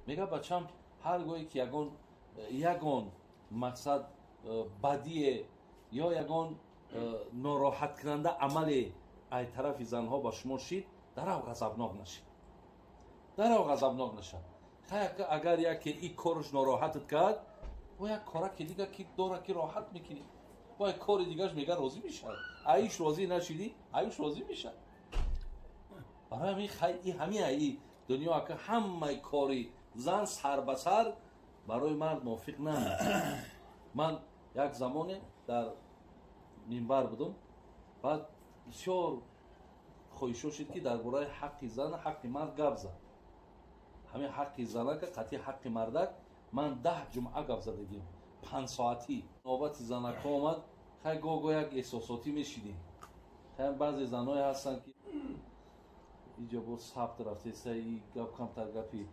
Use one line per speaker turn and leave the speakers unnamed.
Мега, бачам, ҳар гоҳе ки ягон мақсад, бадие ё ягон нороҳаткунанда амале ай тарафи занҳо ба шумо шид, дарав ғазабнок нашид, дарав ғазабнок нашад. Агар яке и корш нороҳатат кард, бо як кораки дига ки дора, ки роҳат мекунӣ, бо як кори дигаш, мега, розӣ мешавад. Аиш розӣ нашидӣ, аюш розӣ мешавад. Барои ҳамин хай и ҳамин аи дунё, ака, ҳамаи кори зан сар ба сар барои мард мувофиқ намешавад. Ман як замоне дар минбар будум, баъд бисёр хоҳишо шуд, ки дар бораи ҳаққи зан, ҳаққи мард гап зад. Ҳамин ҳаққи занака қатъи ҳаққи мардак ман 10 ҷумъа гап задагим, 5 соатӣ. Навбати занако омад. Хай, гоҳ-гоҳ як эҳсосотӣ мешидем. Хай, баъзе заное ҳастанд, ки иҷо боз сабт рафтеса, и гап камтар гапи